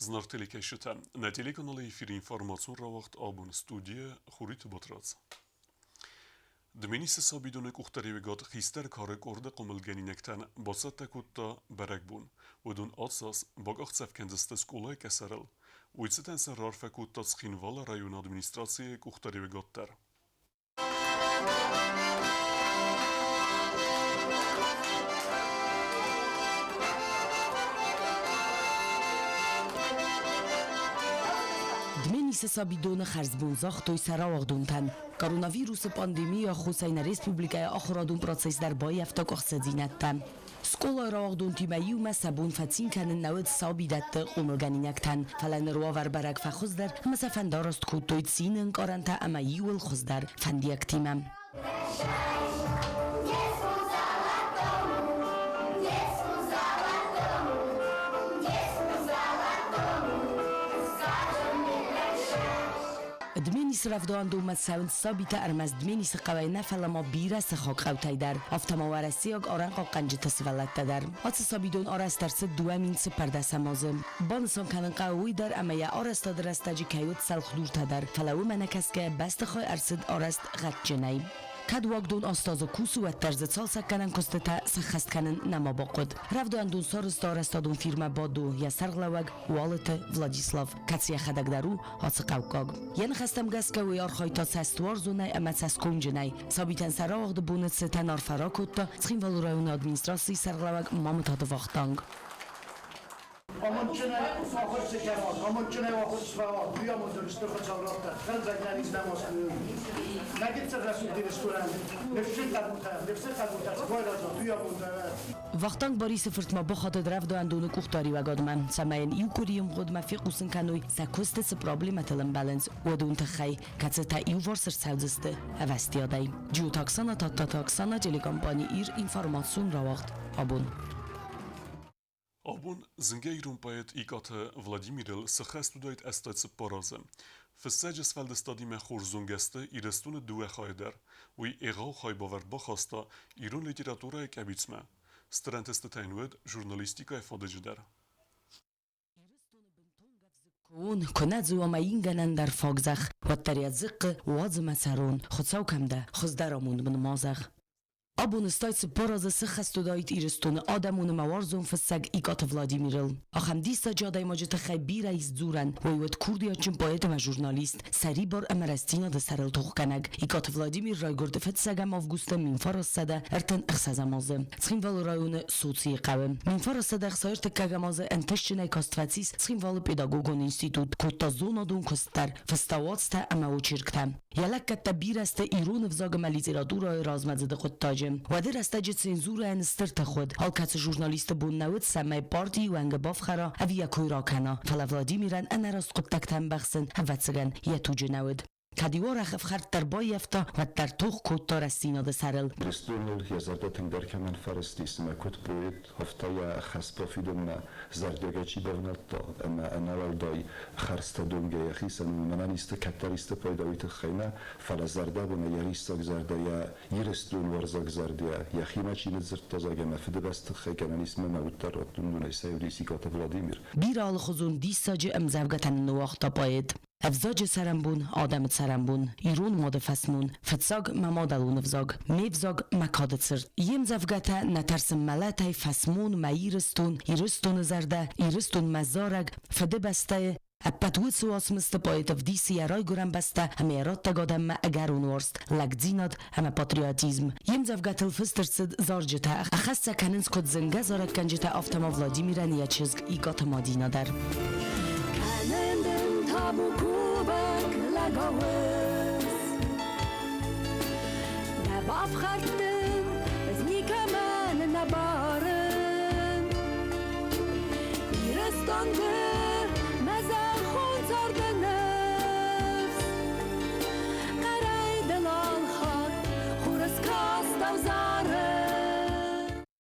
Зынаргъ телекӕсджытӕ, нӕ телеканалы эфиры информацион рауагъд абон студийӕ Хуриты Батрадз. Дменисы сабидоны къухдариуӕгад хистӕр кары къорды хъомылгӕнинӕгтӕн бацӕттӕ кодта бӕрӕгбон. Уыдон ацас бакъахдзӕф кӕндзысты скъолайы къӕсӕрыл. Уый цытӕн сын раарфӕ кодта Цхинвалы районы администрацийы къухдариуӕгад дӕр. Дменисы сабидоны хӕрзбон загътой сӕ рауагъдонтӕн. Коронавирусы пандемийы аххосӕй нӕ республикӕйы ахуырадон процесс дӕр баййӕфта къуыхцыдзинӕдтӕ. Скъолайы рауагъдонтимӕ иумӕ сӕ бон фӕцин кӕнын нӕ уыд сабидӕтты хъомылгӕнинӕгтӕн, фӕлӕ ныр уавӕр бӕрӕг фӕхуыздӕр ӕмӕ сӕ фӕндараст кодтой цины ӕнкъарӕнтӕ ӕмӕ иууыл хуыздӕр фӕндиӕгтимӕ. Дменисы рӕвдауӕндонмӕ цӕуынц сабитӕ ӕрмӕст Дменисы хъӕуӕй нӕ, фӕлӕ ма бирӕ сыхаг хъӕутӕй дӕр, афтӕ ма уӕрӕсейаг арӕнхъахъхъӕнджыты сывӕллӕттӕ дӕр. Ацы сабидон арӕзт ӕрцыд 2014 азы. Банысан кӕнын хъӕуы уый дӕр, ӕмӕ йӕ арӕзтады рӕстӕджы кӕй уыд цӕлхдуртӕ дӕр, фӕлӕ уымӕ нӕ кӕсгӕйӕ бӕстыхай ӕрцыд арӕзт гъӕдджынӕй. Кӕд уагдон аст азы кусы, уӕддӕр дзы цалцӕггӕнӕн куыстытӕ сӕххӕст кӕнын нӕма бахъуыд. Рӕвдауӕндон сарӕзта арӕзтадон фирмӕ Баду, йӕ сӕргълӕууӕг Уалыты Владислав, кӕцы йӕхӕдӕг дӕр у ацы хъӕуккаг. Йӕ ныхӕстӕм гӕсгӕ уый архайдта цӕстуарзонӕй ӕмӕ цӕсгомджынӕй. Сабитӕн сӕ рауагъды боны цытӕн арфӕ ракодта Цхинвалы районы администрацийы сӕргълӕууӕг Мамытаты Вахтанг. Амондджынӕй ахуыр цы кӕнат, амондджынӕй ахуыр цы фӕуат, уый амондӕн стыр Хуыцау радта. Фӕндаг нӕ низ нӕма скӕны. Нӕ гыццыл рӕсугъд Ирыстонӕн ныфсджын хъӕбултӕ, ныфсы хъӕбултӕ цы байрӕзат, уый амондӕн. Вахтанг Борисы фырт ма бахатыд рӕвдауӕндоны къухдариуӕгадмӕ, цӕмӕй йын иу къуырийы мгъуыдмӕ фехъусын кӕной, сӕ куысты цы проблемӕтыл ӕмбӕлынц, уыдон тыххӕй, кӕцытӕ иуварс ӕрцӕудзысты ӕвӕстиатӕй. Джиоты Оксана, Тадтаты Оксана, телекомпани Ир, информацион рауагъд абон. Абон зынгӕ ирон поэт Икъаты Владимирыл цы хӕст уыдаид 84 азы. Фыссӕджы сфӕлдыстадимӕ хорз зонгӕ сты Ирыстоны дыууӕ хайы дӕр. Уый егъау хайбавӕрд бахаста ирон литературӕйы къӕбицмӕ. Стыр ӕнтыстытӕ йын уыд журналистикӕйы фадыджы дӕр. Куы куы нӕ дзы уа мӕ ингӕнӕн дӕр фаг зӕхх, уӕддӕр йӕ дзыхъхъы уадзы мӕ цӕрон, Хуыцау кӕм дӕ, хуыздӕр амонд мын ма зӕгъ. Абоны 64 азы сыххӕст уыдаид Ирыстоны адӕмон ӕмӕ уарзон фыссӕг Икъаты Владимирыл. Ахӕм диссаджы адӕймаджы тыххӕй бирӕ ис дзурӕн, уый уыд курдиатджын поэт ӕмӕ журналист, сӕрибар ӕмӕ рӕстдзинады сӕрыл тохгӕнӕг. Икъаты Владимир райгуырд фыццӕгӕм августы 1936 азы Цхинвалы районы Социйы хъӕуы. 1963 азы ӕнтыстджынӕй каст фӕцис Цхинвалы педагогон институт, кодта зонадон куыст дӕр, фыста уацтӕ ӕмӕ очерктӕ. Йӕ лӕггӕдтӕ бирӕ сты ирон ӕвзаг ӕмӕ литературӕйы размӕдзыды хъуыддаджы. Уӕды рӕстӕджы цензурӕйӕн стыр тых уыд. Алкӕцы журналисты бон нӕ уыд, цӕмӕй партийы уӕнгы бафхӕра ӕви йӕ кой ракӕна. Фӕлӕ Владимирӕн ӕнӕраст хъуыддӕгтӕ ӕмбӕхсын, ӕвӕццӕгӕн, йӕ туджы нӕ уыд. Кӕд-иу арӕх ӕфхӕрд дӕр баййӕфта, уӕддӕр тох кодта рӕстдзинады сӕрыл. Ирыстоныл йӕ зӕрдӕ тынгдӕр кӕмӕн фӕрыстис ӕмӕ куыд поэт, афтӕ йӕ хӕс бафидынмӕ зӕрдиагӕй чи бавнӕлдта ӕмӕ ӕнӕуӕлдай хӕрзтӕ домгӕ йӕхицӕн, мӕнӕн исты кӕддӕр исты пайда уый тыххӕй нӕ, фӕлӕ зӕрдӕбынӕй йӕ риссаг зӕрдӕ, йӕ Ирыстонуарзаг зӕрдӕ йӕхимӕ чи ныдздзырдта, зӕгъгӕ, мӕ Фыдыбӕсты тыххӕй гӕнӕн ис мӕ уд дӕр раттын, уымӕй сӕ уыди Сикъаты Владимир. Бирӕ алыхуызон диссаджы ӕмдзӕвгӕтӕ ныууагъта поэт. Ӕвзаджы цӕрӕнбон, адӕмы цӕрӕнбон, ирон мады фӕсмон, фыццаг мӕ мадӕлон ӕвзаг, ме взаг, мӕ кады цырт. Йе мдзӕвгӕтӕ нӕ тӕрсын мӕлӕтӕй, фӕсмон, мӕ Ирыстон, Ирыстоны зӕрдӕ, Ирыстон мӕ зарӕг, Фыдыбӕстӕйы, ӕппӕт уыцы уацмысты поэт ӕвдисы йӕ райгуырӕн бӕстӕ ӕмӕ йӕ раттӕг адӕммӕ ӕгӕрон уарзт, лӕгдзинад ӕмӕ патриотизм. Йе мдзӕвгӕтыл фыст ӕрцыд зарджытӕ, ӕххӕст сӕ кӕнынц куыд зынгӕ зарӕггӕнджытӕ, афтӕ ма Владимирӕн йӕ чызг Икъаты Мадинӕ дӕр. Кӕнын дын табу кувӕг лӕгауыз. Дӕ бафхӕрд дын ӕз никӕмӕн нӕ барын. Ирыстон ды мӕ зӕххон царды ныфс. Хъӕрӕй дыл алхатт хурыскастау зары.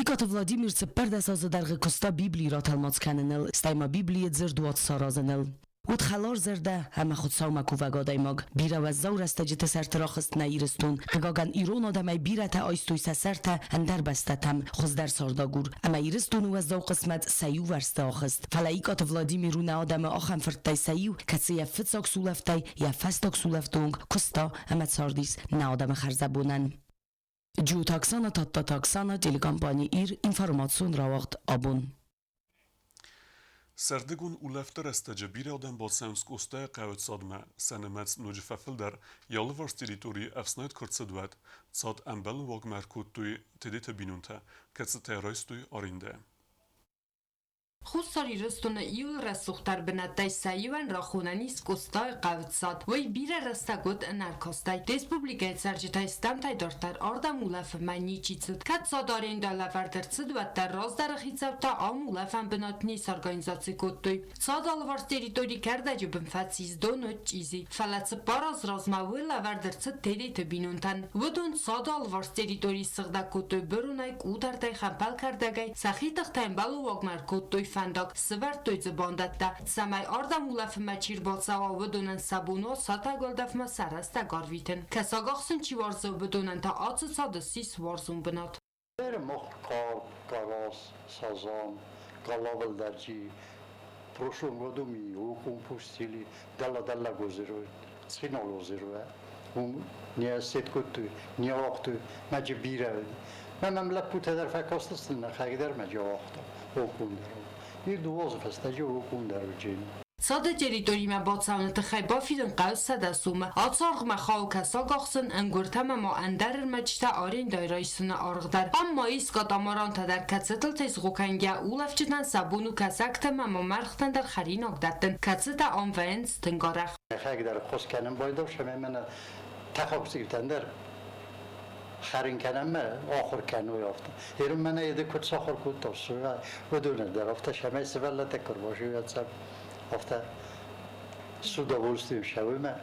Икъаты Владимир 14 азы дӕргъы куыста Библи ратӕлмац кӕныныл, стӕй ма Библийы дзырдуат саразыныл. Уыд хӕларзӕрдӕ ӕмӕ Хуыцаумӕ кувӕг адӕймаг. Бирӕ уӕззау рӕстӕджыты сӕрты рахызт нӕ Ирыстон. Хъыгагӕн, ирон адӕмӕй бирӕтӕ айстой сӕ сӕртӕ ӕндӕр бӕстӕтӕм, хуыздӕр цардагур. Ӕмӕ Ирыстоны уӕззау хъысмӕт сӕ иувӕрсты ахызт. Фӕлӕ Икъаты Владимир у нӕ адӕмы ахӕм фырттӕй сӕ иу, кӕцы йӕ фыццаг сулӕфтӕй йӕ фӕстаг сулӕфты онг куыста ӕмӕ цардис нӕ адӕмы хӕрзӕбонӕн. Джиоты Оксана, Тадтаты Оксана, телекомпани «Ир», информацион рауагъд «Абон». Сӕрдыгон улӕфты рӕстӕджы бирӕ адӕм бацӕуынц Къостайы хъӕуы цадмӕ, сӕ нымӕц ноджы фӕфылдӕр, йӕ алыварс территорийы ӕфснайд куы рцыд, уӕд. Цад ӕмбӕлон уагмӕ ӕркодтой Тедеты бинонтӕ, кӕцытӕ райстой арендӕ. Хуссар Ирыстоны иуыл рӕсугъддӕр бынӕттӕй сӕ иуӕн рахонӕн ис Къостайы хъӕуы цад. Уый бирӕ рӕстӕг уыд ӕнӕркастӕй. Республикӕйы цӕрджытӕй стӕмтӕй дарддӕр ардӕм улӕфынмӕ ничи цыд. Кӕд цад арендӕ лӕвӕрд ӕрцыд, уӕддӕр раздӕры хицӕуттӕ ам улӕфӕн бынат не сорганизаци кодтой. Цад алыварс территори кӕрдӕджы бын фӕцис, дон уыд чъизи. Фӕлӕ 4 аз размӕ уый лӕвӕрд ӕрцыд Тедеты бинонтӕн. Уыдон цады алыварс территори ссыгъдӕг кодтой быронӕй, къутӕртӕй, хӕмпӕлкӕрдӕгӕй, сӕхи тыхтӕй ӕмбӕлон ӕркодтой фӕндаг, сывӕрдтой дзы бандӕттӕ, цӕмӕй ардӕм улӕфынмӕ чи рбацӕуа, уыдонӕн сӕ бон уа сатӕг уӕлдӕфмӕ сӕ рӕстӕг арвитын. Кӕсагахсын чи уарзы, уыдонӕн та ацы цады ссис уарзон бынат. Карас, сазан, Галавалдарджи, в прошлом году мы окунь пустили, Дала-Дала озеро, Цхинал озеро, не сеткотты, не ахты, маджи бирӕ. Мӕм лӕппутӕ дӕр фӕкастысты, нӕхӕг дӕр маджи ахта, окунь дӕр. И дуозы фӕстӕджы окунь дӕр уыджи. Цады территоримӕ бацӕуыны тыххӕй бафидын хъӕуы 100 сомы. Ацы аргъмӕ хауы кӕсагахсын, ӕнгуыртӕ ӕмӕ ма ӕндӕр ӕрмӕджытӕ арендӕйы райсыны аргъ дӕр. Ам ма ис катамарантӕ дӕр, кӕцытыл тезгъо кӕнгӕ улӕфджытӕн сӕ бон у кӕсӕгтӕ ӕмӕ ма мӕргътӕн дӕр хӕринаг дӕттын, кӕцытӕ ам вӕййынц тынг арӕх. Нӕхӕг дӕр хос кӕнын байдав, шӕмӕ мӕнӕ тӕхӕгцъиутӕн дӕр хӕрын кӕнӕм мӕ ахуыр кӕной афтӕ. Ерын мӕнӕ еды куыд сахуыр кодта, уыдоны дӕр афтӕ шӕмӕй сывӕллӕттӕ куы рбазыйӕд афтӕ с удовольствием шӕуымӕ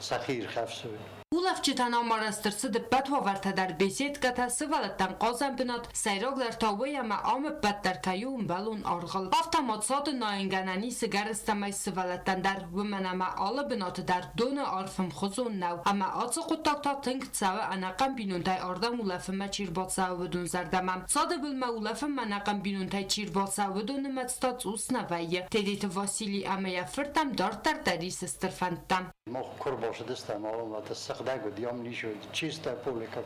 сӕхи ирхӕфсой. Улӕфджытӕн ам арӕзт ӕрцыд ӕппӕт уавӕртӕ дӕр беседкӕтӕ, сывӕллӕттӕн хъазӕн бынат, сӕйрагдӕр та уый, ӕмӕ ам ӕппӕт дӕр кӕй у ӕмбӕлон аргъыл. Афтӕ ма цады найынгӕнӕн ис ӕгӕрыстӕмӕй сывӕллӕттӕн дӕр, уымӕн ӕмӕ алы бынаты дӕр доны арф ӕмхуызон нӕу, ӕмӕ ацы хъуыддаг та тынг цӕуы ӕнӕхъӕн бинонтӕй ардӕм улӕфынмӕ чи рбацӕуы, уыдон зӕрдӕмӕ. Цады былмӕ улӕфынмӕ ӕнӕхъӕн бинонтӕй чи рбацӕуы, уыдон нымӕц та цъус нӕ вӕййы. Тедеты Васили ӕмӕ йӕ фырттӕм дарддӕр дӕр ис стыр фӕндтӕ. Мах куы рбацыдыстӕм, это сыгъдӕг уыд, ям ничего, чистое поле, как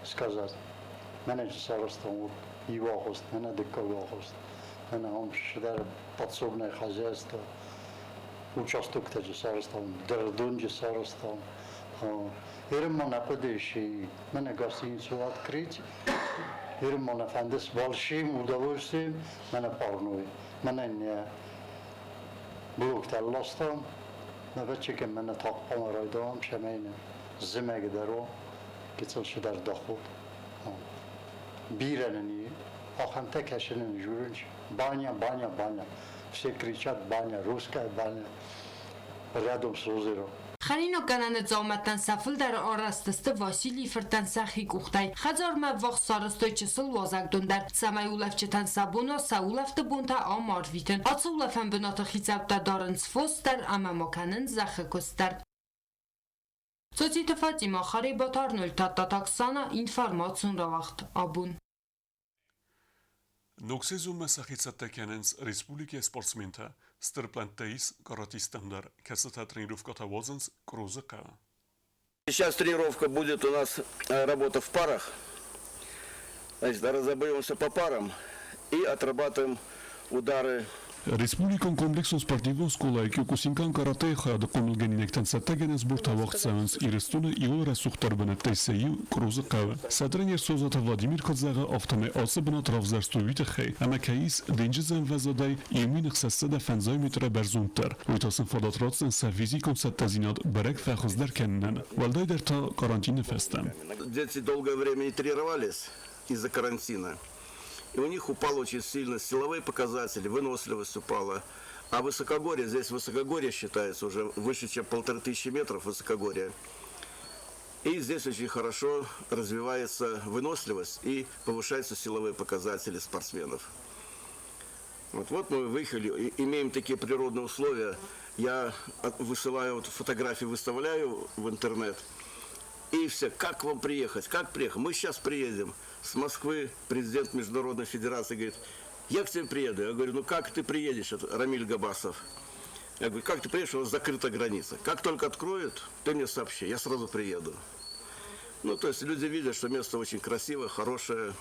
сказать. Мӕнӕ сарӕзтам вот иу агъуыст, мӕнӕ дыккаг агъуыст, мӕнӕ ам цыдӕр подсобное хозяйство, участоктӕ сарӕзтам, дырдонджы сарӕзтам. Ерын ма нӕ хъуыды ис, мӕнӕ гостиницу открыть, ерын ма нӕ фӕнды с большим удовольствием, мӕнӕ парной, мӕнӕ не блоктӕ ластам, Навӕччыгӕн мӕнӕ тахъхъамӕ райдауӕм шӕмӕйны зымӕг дӕр у, гыццыл цыдӕр доход. Бирӕ нын и, ахӕмтӕ кӕсынын журынч, баня, баня, баня. Все кричат баня, русская баня, рядом с озером. Хӕринаггӕнӕны дзаумӕттӕн сӕ фылдӕр арӕзт сты Василийы фыртӕн сӕхи къухтӕй. Хӕдзармӕ ӕввахс сарӕзтой чысыл уазӕгдон дӕр, цӕмӕй улӕфджытӕн сӕ бон уа сӕ улӕфты бонтӕ ам арвитын. Ацы улӕфӕн бынаты хицӕуттӕ дарынц фос дӕр ӕмӕ ма кӕнынц зӕххы куыст дӕр. Цоциты Фатимӕ, Харебаты Арнольд, Тадтаты Оксана, информацион рауагъд «Абон». Ног сезонмӕ сӕхи цӕттӕ кӕнынц республикӕйы спортсментӕ. Стыр плӕнттӕ ис каратисттӕм дӕр, кӕцытӕ тренировкӕтӕ уадзынц Кърозы хъӕуы. Сейчас тренировка будет у нас работа в парах. Значит, разобьемся по парам и отрабатываем удары. Республикон комплексон спортивон скъолайы Кёкусинкан каратэйы хайады хъомылгӕнинӕгтӕн цӕттӕгӕнӕн сбортӕ уагъд цӕуынц Ирыстоны иууыл рӕсугъддӕр бынӕттӕй сӕ иу Кърозы хъӕуы. Сӕ тренер Созаты Владимир куыд зӕгъы, афтӕмӕй ацы бынат равзӕрстой уый тыххӕй, ӕмӕ кӕй ис денджызы ӕмвӕзадӕй 1650 метрӕй бӕрзонддӕр. Уый та сын фадат ратдзӕн сӕ физикон цӕттӕдзинад бӕрӕг фӕхуыздӕр кӕнынӕн, уӕлдайдӕр та карантины фӕстӕ. Дети долгое время не тренировались из-за карантина. И у них упал очень сильно силовые показатели, выносливость упала. А высокогорье, здесь высокогорье считается уже выше, чем 1500 метров высокогорье. И здесь очень хорошо развивается выносливость и повышаются силовые показатели спортсменов. Вот, вот мы выехали, имеем такие природные условия. Я высылаю, вот фотографии выставляю в интернет. И все, как вам приехать, как приехать? Мы сейчас приедем. С Москвы президент Международной Федерации говорит, я к тебе приеду. Я говорю, ну как ты приедешь? Это Рамиль Габасов. Я говорю, как ты приедешь, у нас закрыта граница. Как только откроют, ты мне сообщи, я сразу приеду. Ну, то есть люди видят, что место очень красивое, хорошее.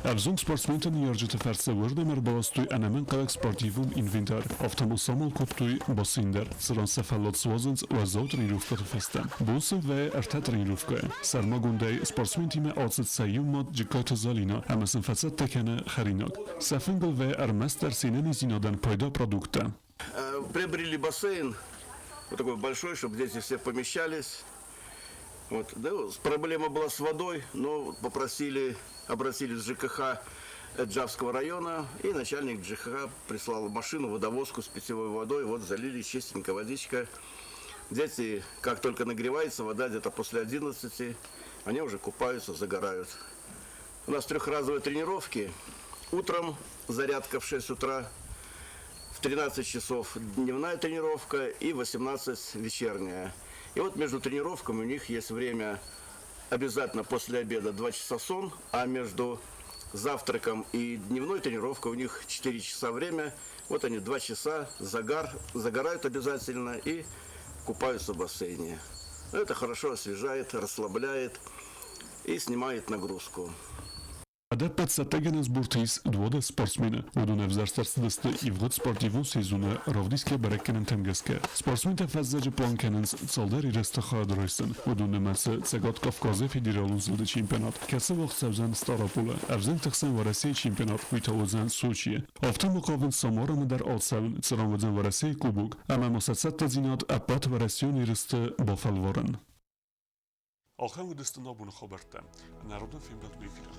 Ӕвзонг спортсменты ныййарджыты фӕрцы уырдӕм ӕрбаластой ӕнӕмӕнгхъӕуӕг спортивон инвентарь, афтӕ ма самал кодтой бассейн дӕр, цыран сӕ фӕллад суадзынц уӕззау тренировкӕты фӕстӕ. Бон сын вӕййы ӕртӕ тренировкӕйы. Сӕрмагондӕй спортсментимӕ ацыд сӕ иу мад Джыккайты Залинӕ ӕмӕ сын фӕцӕттӕ кӕны хӕринаг. Сӕ фынгыл вӕййы ӕрмӕстдӕр се нӕниздзинадӕн пайда продукттӕ. Приобрели бассейн, вот такой большой, чтобы дети все помещались. Вот. Да, проблема была с водой, но попросили, обратились в ЖКХ Джавского района, и начальник ЖКХ прислал машину, водовозку с питьевой водой, вот залили чистенькая водичка. Дети, как только нагревается вода, где-то после 11, они уже купаются, загорают. У нас трехразовые тренировки. Утром зарядка в 6 утра, в 13 часов дневная тренировка и 18 вечерняя. И вот между тренировками у них есть время обязательно после обеда 2 часа сон, а между завтраком и дневной тренировкой у них 4 часа время. Вот они 2 часа загар, загорают обязательно и купаются в бассейне. Это хорошо освежает, расслабляет и снимает нагрузку. Ӕдӕппӕт цӕттӕгӕнӕн сборты ис 12 спортсмены. Уыдон ӕвзӕрст ӕрцыдысты ивгъуыд спортивон сезоны равдисгӕ бӕрӕггӕнӕнтӕм гӕсгӕ. Спортсментӕ фӕззӕджы план кӕнынц цалдӕр ерысты хайад райсын. Уыдон нымӕцы Цӕгат Кавказы федералон зылды чемпионат, кӕцы уагъд цӕудзӕн Стъараполы. Ӕвзӕнгты хсӕн Уӕрӕсейы чемпионат, уый та уыдзӕн Сочийы. Афтӕ ма хъавынц Самарамӕ дӕр ацӕуын, цыран уыдзӕн Уӕрӕсейы Кубок ӕмӕ ма сӕ цӕттӕдзинад ӕппӕт уӕрӕсейон ерысты бафӕлварын. Ахӕм уыдысты нӕ абоны хабӕрттӕ. Ӕнӕрадон фембӕлд эфиры.